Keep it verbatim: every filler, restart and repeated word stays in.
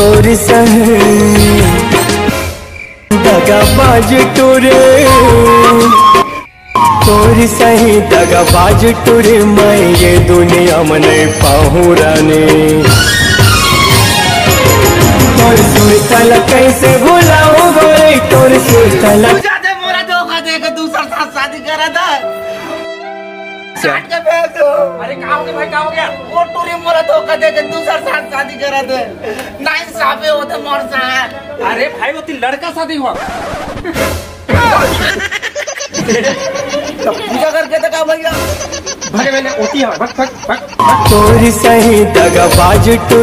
तोर सही दगाबाज टुरी, तोर सही दगाबाज टुरी, मैं ये दुनिया में नहीं पाहूँ रानी। तोर सुरता ला कैसे भुलाऊँ गोरी, तोर सुरता ला। पूजा दे मोला धोखा दे के दूसर साथ शादी करा था। काट के फेंक दो। अरे का हो गया भाई, का हो गया? वो टुरी मोला धोखा दे के दूसर साथ शादी करा दे। नाइंसाफी होते मोर साथ। अरे भाई, वो तीन लड़का शादी हुआ। तो पूजा करके तो का भैया? भले मैंने ओती है, भग, भग, भग। तोर सही दगाबाज टुरी।